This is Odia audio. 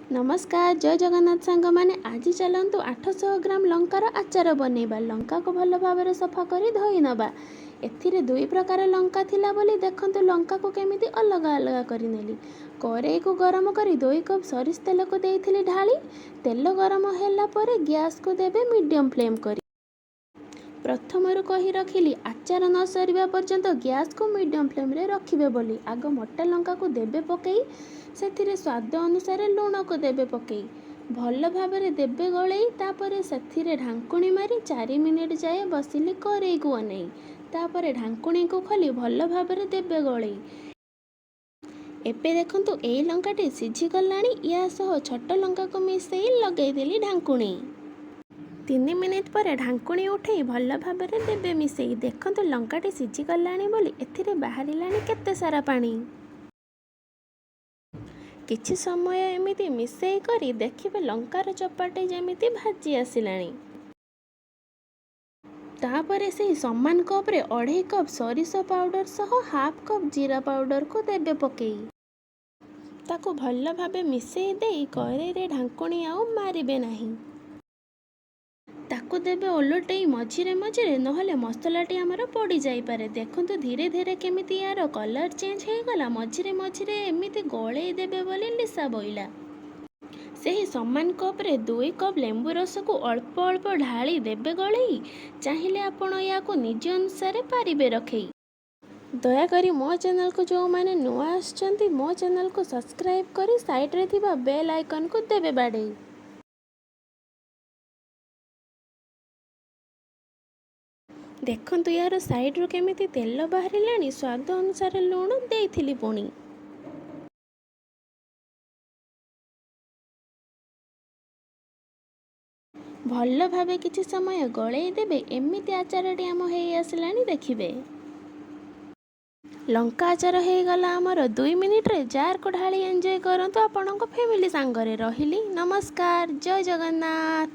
ନମସ୍କାର, ଜୟ ଜଗନ୍ନାଥ ସାଙ୍ଗମାନେ। ଆଜି ଚାଲନ୍ତୁ 800 ଗ୍ରାମ ଲଙ୍କାର ଆଚାର ବନେଇବା। ଲଙ୍କାକୁ ଭଲ ଭାବରେ ସଫା କରି ଧୋଇ ନେବା। ଏଥିରେ ଦୁଇ ପ୍ରକାର ଲଙ୍କା ଥିଲା ବୋଲି ଦେଖନ୍ତୁ ଲଙ୍କାକୁ କେମିତି ଅଲଗା ଅଲଗା କରିନେଲି। କରେଇକୁ ଗରମ କରି 2 କପ୍ ସୋରିଷ ତେଲକୁ ଦେଇଥିଲି ଢାଳି। ତେଲ ଗରମ ହେଲା ପରେ ଗ୍ୟାସକୁ ଦେବେ ମିଡ଼ିୟମ୍ ଫ୍ଲେମ୍ କରି। ପ୍ରଥମରୁ କହି ରଖିଲି, ଆଚାର ନ ସରିବା ପର୍ଯ୍ୟନ୍ତ ଗ୍ୟାସକୁ ମିଡ଼ିୟମ୍ ଫ୍ଲେମ୍ରେ ରଖିବେ ବୋଲି। ଆଗ ମୋଟା ଲଙ୍କାକୁ ଦେବେ ପକେଇ, ସେଥିରେ ସ୍ୱାଦ ଅନୁସାରେ ଲୁଣକୁ ଦେବେ ପକେଇ, ଭଲ ଭାବରେ ଦେବେ ଗୋଳେଇ। ତାପରେ ସେଥିରେ ଢାଙ୍କୁଣୀ ମାରି 4 ମିନିଟ୍ ଯାଏ ବସିଲି କରେଇକୁ ଅନେଇ। ତାପରେ ଢାଙ୍କୁଣୀକୁ ଖୋଲି ଭଲ ଭାବରେ ଦେବେ ଗୋଳେଇ। ଏବେ ଦେଖନ୍ତୁ, ଏଇ ଲଙ୍କାଟି ସିଝିଗଲାଣି। ୟା ସହ ଛୋଟ ଲଙ୍କାକୁ ମିଶେଇ ଲଗେଇଦେଲି ଢାଙ୍କୁଣୀ। 3 ମିନିଟ୍ ପରେ ଢାଙ୍କୁଣୀ ଉଠେଇ ଭଲ ଭାବରେ ଦେବେ ମିଶେଇ। ଦେଖନ୍ତୁ, ଲଙ୍କାଟି ସିଝିଗଲାଣି ବୋଲି ଏଥିରେ ବାହାରିଲାଣି କେତେ ସାରା ପାଣି। କିଛି ସମୟ ଏମିତି ମିଶେଇ କରି ଦେଖିବେ, ଲଙ୍କାର ଚୋପାଟି ଯେମିତି ଭାଜି ଆସିଲାଣି। ତାପରେ ସେଇ ସମାନ କପ୍ରେ ଅଢ଼େଇ କପ୍ ସୋରିଷ ପାଉଡ଼ର ସହ ହାଫ୍ କପ୍ ଜିରା ପାଉଡ଼ରକୁ ଦେବେ ପକେଇ। ତାକୁ ଭଲ ଭାବେ ମିଶେଇ ଦେଇ କରେଇରେ ଢାଙ୍କୁଣୀ ଆଉ ମାରିବେ ନାହିଁ। ତାକୁ ଦେବେ ଓଲଟେଇ ମଝିରେ ମଝିରେ, ନହେଲେ ମସଲାଟି ଆମର ପୋଡ଼ି ଯାଇପାରେ। ଦେଖନ୍ତୁ, ଧୀରେ ଧୀରେ କେମିତି ୟାର କଲର୍ ଚେଞ୍ଜ ହେଇଗଲା। ମଝିରେ ମଝିରେ ଏମିତି ଗୋଳେଇ ଦେବେ ବୋଲି ଲିସା ବୋଇଲା। ସେହି ସମାନ କପ୍ରେ 2 କପ୍ ଲେମ୍ବୁ ରସକୁ ଅଳ୍ପ ଅଳ୍ପ ଢାଳି ଦେବେ ଗୋଳେଇ। ଚାହିଁଲେ ଆପଣ ୟାକୁ ନିଜ ଅନୁସାରେ ପାରିବେ ରଖେଇ। ଦୟାକରି ମୋ ଚ୍ୟାନେଲକୁ ଯେଉଁମାନେ ନୂଆ ଆସିଛନ୍ତି, ମୋ ଚ୍ୟାନେଲକୁ ସବସ୍କ୍ରାଇବ୍ କରି ସାଇଡ଼୍ରେ ଥିବା ବେଲ୍ ଆଇକନ୍କୁ ଦେବେ ବାଡ଼େଇ। ଦେଖନ୍ତୁ, ୟାର ସାଇଡ଼୍ରୁ କେମିତି ତେଲ ବାହାରିଲାଣି। ସ୍ୱାଦ ଅନୁସାରେ ଲୁଣ ଦେଇଥିଲି ପୁଣି। ଭଲ ଭାବେ କିଛି ସମୟ ଗୋଳେଇ ଦେବେ। ଏମିତି ଆଚାରଟି ଆମ ହେଇ ଆସିଲାଣି ଦେଖିବେ। ଲଙ୍କା ଆଚାର ହେଇଗଲା ଆମର 2 ମିନିଟ୍ରେ। ଜାରକୁ ଢାଳି ଏନ୍ଜୟ କରନ୍ତୁ ଆପଣଙ୍କ ଫ୍ୟାମିଲି ସାଙ୍ଗରେ। ରହିଲି, ନମସ୍କାର, ଜୟ ଜଗନ୍ନାଥ।